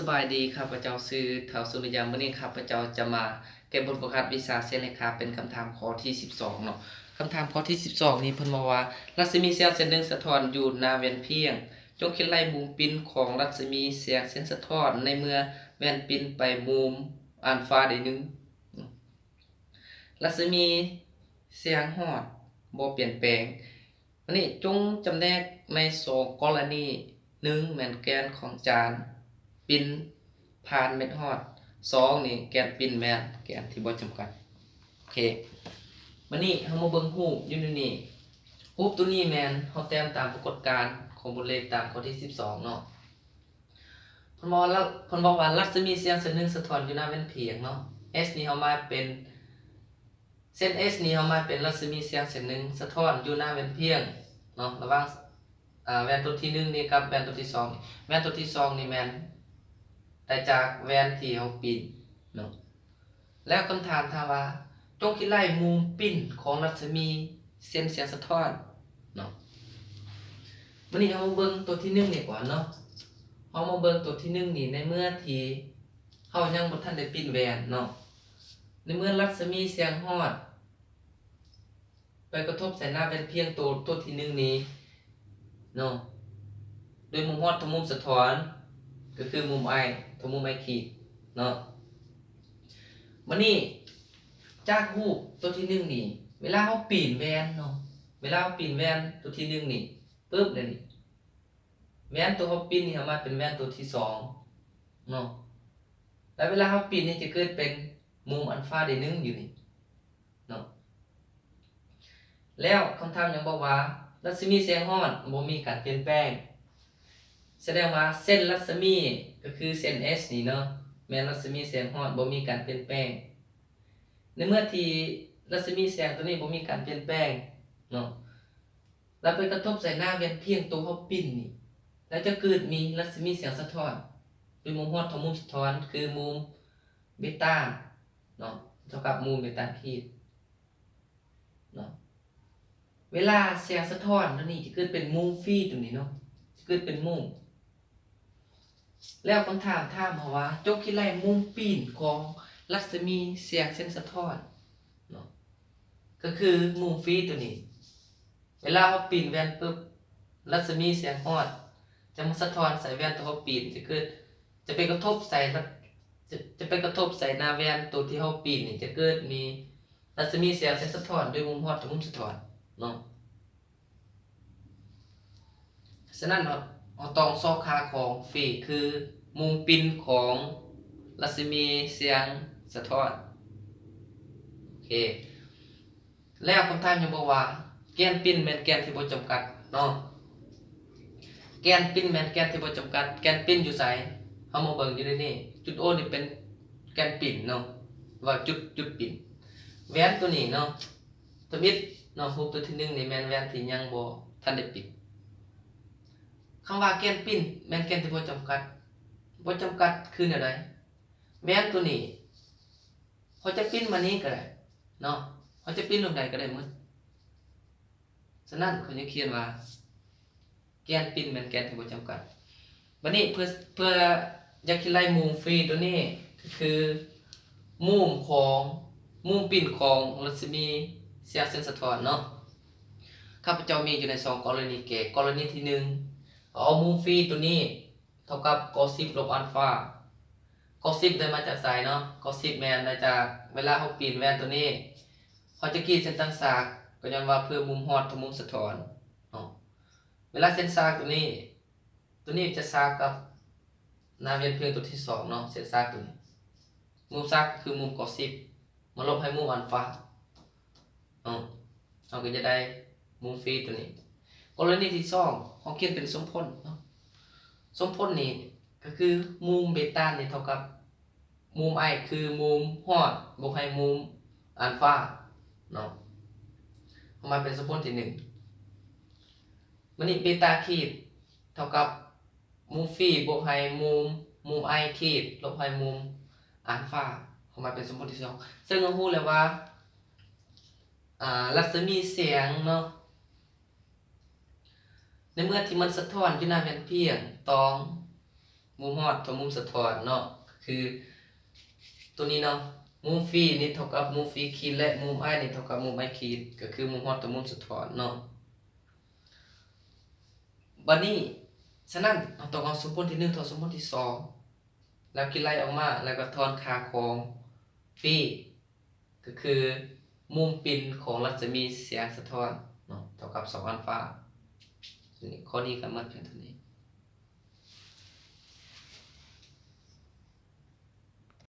ສະບາຍດີ, ຂ້າພະເຈົ້າຊື່ ທ້າວ ສຸລິຍາ. ມື້ນີ້ຂ້າພະເຈົ້າຈະມາແກ້ບົດຝຶກຫັດວິຊາເສັ້ນເລຂາ ເປັນຄຳຖາມຂໍ້ທີສິບສອງເນາະ. ຄຳຖາມຂໍ້ທີສິບສອງນີ້ເພິ່ນເວົ້າວ່າ ລັດສະໝີສຽງເສັ້ນໜຶ່ງສະທ້ອນຢູ່ໜ້າແວ່ນພຽງ. ຈົ່ງຄິດໄລ່ມຸມປິ່ນຂອງລັດສະໝີສຽງເສັ້ນສະທ້ອນ ໃນເມື່ອແວ່ນປິ່ນໄປມຸມອານຟາໄດ້ໜຶ່ງ. ລັດສະໝີສຽງຮອດບໍ່ປ່ຽນແປງ. ບາດນີ້ຈົ່ງຈຳແນກໃນສອງກໍລະນີ, ໜຶ່ງແມ່ນແກນຂອງຈານປິ່ນຜ່ານເມັດຮອດ, ສອງນີ້ແກນປິ່ນແມ່ນແກນທີ່ບໍ່ຈຳກັດ. ໂອເຄ, ບາດນີ້ເຮົາມາເບິ່ງຮູບຢູ່ໃນນີ້. ຮູບໂຕນີ້ແມ່ນເຮົາແຕ້ມຕາມປາກົດການຂອງບົດເລກຕາມຂໍ້ທີສິບສອງເນາະ. ເພິ່ນເວົ້າວ່າ ເພິ່ນເວົ້າວ່າລັດສະໝີສຽງເສັ້ນໜຶ່ງສະທ້ອນຢູ່ໜ້າແວ່ນພຽງເນາະ. S ນີ້ເຮົາໝາຍເປັນ ເສັ້ນ S ນີ້ເຮົາໝາຍເປັນລັດສະໝີສຽງເສັ້ນໜຶ່ງສະທ້ອນຢູ່ໜ້າແວ່ນພຽງເນາະ, ລະຫວ່າງ ອາ ແວ່ນຕົວທີໜຶ່ງນີ້ກັບແວ່ນຕົວທີສອງນີ້. ແວ່ນຕົວທີສອງນີ້ແມ່ນໄດ້ຈາກແວ່ນທີ່ເຮົາປິ່ນເນາະ. ແລ້ວຄຳຖາມຖາມວ່າ ຈົ່ງຄິດໄລ່ມຸມປິ່ນຂອງລັດສະໝີເສັ້ນສຽງສະທ້ອນເນາະ. ບາດນີ້ເຮົາມາເບິ່ງຕົວທີໜຶ່ງນີ້ກ່ອນເນາະ. ເຮົາມາເບິ່ງຕົວທີໜຶ່ງນີ້ ໃນເມື່ອທີ່ເຮົາຍັງບໍ່ທັນໄດ້ປິ່ນແວ່ນເນາະ, ໃນເມື່ອລັດສະໝີສຽງຮອດ ໄປກະທົບໃສ່ໜ້າແວ່ນພຽງໂຕ ໂຕທີໜຶ່ງນີ້ເນາະ ໂດຍມຸມຮອດເທົ່າມຸມສະທ້ອນ ກໍຄືມຸມ I ເທົ່າມຸມ I ຂີດເນາະ. ບາດນີ້ຈາກຮູບໂຕທີໜຶ່ງນີ້ ເວລາເຮົາປິ່ນແວ່ນເນາະ, ເວລາເຮົາປິ່ນແວ່ນໂຕທີໜຶ່ງນີ້ປຶບ ແລ້ວນີ້ ແວ່ນໂຕເຮົາປິ່ນນີ້ ເຮົາມາເປັນແວ່ນໂຕທີສອງເນາະ. ແລ້ວເວລາເຮົາປິ່ນນີ້ຈະເກີດເປັນມຸມອານຟາໄດ້ໜຶ່ງຢູ່ນີ້ເນາະ. ແລ້ວຄຳຖາມຍັງບອກວ່າ ລັດສະໝີແສງຮອດບໍ່ມີການປ່ຽນແປງ. ສະແດງວ່າເສັ້ນລັດສະໝີ ກໍຄືເສັ້ນ S ນີ້ເນາະ ແມ່ນລັດສະໝີແສງຮອດບໍ່ມີການປ່ຽນແປງ. ໃນເມື່ອທີ່ລັດສະໝີແສງໂຕນີ້ບໍ່ມີການປ່ຽນແປງເນາະ ແລ້ວໄປກະທົບໃສ່ໜ້າແວ່ນພຽງໂຕເຮົາປິ່ນນີ້ ແລ້ວຈະເກີດມີລັດສະໝີແສງສະທ້ອນ ໂດຍມຸມຮອດເທົ່າມຸມສະທ້ອນ ຄືມຸມເບຕາເນາະ ເທົ່າກັບມຸມເບຕາຂີດເນາະ. ເວລາແສງສະທ້ອນໂຕນີ້ຈະເກີດເປັນມຸມຟຣີໂຕນີ້ເນາະ ຈະເກີດເປັນມຸມ. ແລ້ວຄຳຖາມຖາມເຮົາວ່າ ຈົ່ງຄິດໄລ່ມຸມປິ່ນຂອງລັດສະໝີແສງເສັ້ນສະທ້ອນເນາະ ກໍຄືມຸມຟຣີໂຕນີ້. ເວລາເຮົາປິ່ນແວ່ນປຶບ ລັດສະໝີແສງຮອດຈະມາສະທ້ອນໃສ່ແວ່ນໂຕເຮົາປິ່ນ ຈະເກີດ ຈະໄປກະທົບໃສ່ ຈະ ຈະໄປກະທົບໃສ່ໜ້າແວ່ນໂຕທີ່ເຮົາປິ່ນນີ້ ຈະເກີດມີລັດສະໝີແສງເສັ້ນສະທ້ອນໂດຍມຸມຮອດເທົ່າມຸມສະທ້ອນເນາະ. ສະນັ້ນເນາະ ເຮົາຕ້ອງຊອກຫາຂອງຟຣີ ຄືມຸມປິ່ນຂອງລັດສະໝີແສງສະທ້ອນ. ໂອເຄ ແລ້ວຄຳຖາມຍັງບອກວ່າ ແກນປິ່ນແມ່ນແກນທີ່ບໍ່ຈຳກັດເນາະ. ແກນປິ່ນແມ່ນແກນທີ່ບໍ່ຈຳກັດ. ແກນປິ່ນຢູ່ໃສ? ເຮົາມາເບິ່ງຢູ່ໃນນີ້ ຈຸດ O ນີ້ເປັນແກນປິ່ນເນາະ ວ່າຈຸດ ຈຸດປິ່ນ. ແວ່ນໂຕນີ້ເນາະ ທຳອິດເນາະ ຮູບໂຕທີໜຶ່ງນີ້ແມ່ນແວ່ນທີ່ຍັງບໍ່ທັນໄດ້ປິ່ນ. ຄຳວ່າແກນປິ່ນແມ່ນແກນທີ່ບໍ່ຈຳກັດ ບໍ່ຈຳກັດຄືແນວໃດ? ແວ່ນໂຕນີ້ ເຮົາຈະປິ່ນມານີ້ກໍໄດ້ເນາະ ເຮົາຈະປິ່ນລົງໃດກໍໄດ້ໝົດ. ສະນັ້ນເຂົາຈຶ່ງຂຽນວ່າ ແກນປິ່ນແມ່ນແກນທີ່ບໍ່ຈຳກັດ. ບາດນີ້ເພື່ອ ເພື່ອຢາກຄິດໄລ່ມຸມຟຣີໂຕນີ້ ກໍຄືມຸມຂອງ ມຸມປິ່ນຂອງລັດສະໝີແສງເສັ້ນສະທ້ອນເນາະ. ຂ້າພະເຈົ້າມີຢູ່ໃນສອງກໍລະນີແກ້. ກໍລະນີທີໜຶ່ງ ເອົາມຸມຟຣີໂຕນີ້ເທົ່າກັບກໍສິບລົບອານຟາ. ກໍສິບໄດ້ມາຈາກໃສເນາະ? ກໍສິບແມ່ນໄດ້ຈາກເວລາເຮົາປິ່ນແວ່ນໂຕນີ້ ເຮົາຈະຂີດເສັ້ນຕັ້ງສາກ ກໍຍ້ອນວ່າເພື່ອມຸມຮອດເທົ່າມຸມສະທ້ອນເນາະ. ເວລາເສັ້ນສາກໂຕນີ້ ໂຕນີ້ຈະສາກກັບໜ້າແວ່ນພຽງໂຕທີສອງເນາະ ເສັ້ນສາກໂຕນີ້. ມຸມສາກກໍຄືມຸມກໍສິບ ມາລົບໃຫ້ມຸມອານຟາເນາະ ເຮົາກໍຈະໄດ້ມຸມຟຣີໂຕນີ້. ກໍລະນີທີສອງ ເຮົາຂຽນເປັນສົມຜົນເນາະ. ສົມຜົນນີ້ກໍຄືມຸມເບຕານີ້ເທົ່າກັບມຸມ I ຄືມຸມຮອດບວກໃຫ້ມຸມອານຟາເນາະ. ເຮົາມາເປັນສົມຜົນທີໜຶ່ງ. ບາດນີ້ເບຕາຂີດເທົ່າກັບມຸມຟຣີບວກໃຫ້ມຸມ ມຸມ I ຂີດລົບໃຫ້ມຸມອານຟາ. ເຮົາມາເປັນສົມຜົນທີສອງ ເຊິ່ງເຮົາຮູ້ແລ້ວວ່າ ອາ ລັດສະໝີແສງເນາະ ໃນເມື່ອທີ່ມັນສະທ້ອນຢູ່ໜ້າແວ່ນພຽງ ຕ້ອງ ມຸມຮອດຕໍ່ມຸມສະທ້ອນເນາະ ກໍຄືຕົວນີ້ເນາະ ມຸມຟີນີ້ເທົ່າກັບມຸມຟີຂີດ ແລະ ມຸມໄອນີ້ເທົ່າກັບມຸມໄອຂີດ ກໍຄືມຸມຮອດຕໍ່ມຸມສະທ້ອນເນາະ. ບັດນີ້ ສະນັ້ນ ເຮົາຕ້ອງເອົາສົມຜົນທີໜຶ່ງ ທອນສົມຜົນທີສອງ ແລ້ວຄິດໄລ່ອອກມາ ແລ້ວກໍທອນຄ່າຂອງຟີ ກໍຄືມຸມປິ່ນຂອງລັດສະໝີແສງສະທ້ອນເນາະ ເທົ່າກັບສອງອັນຟາ. ຂໍ້ນີ້ກໍໝົດພຽງເທົ່ານີ້.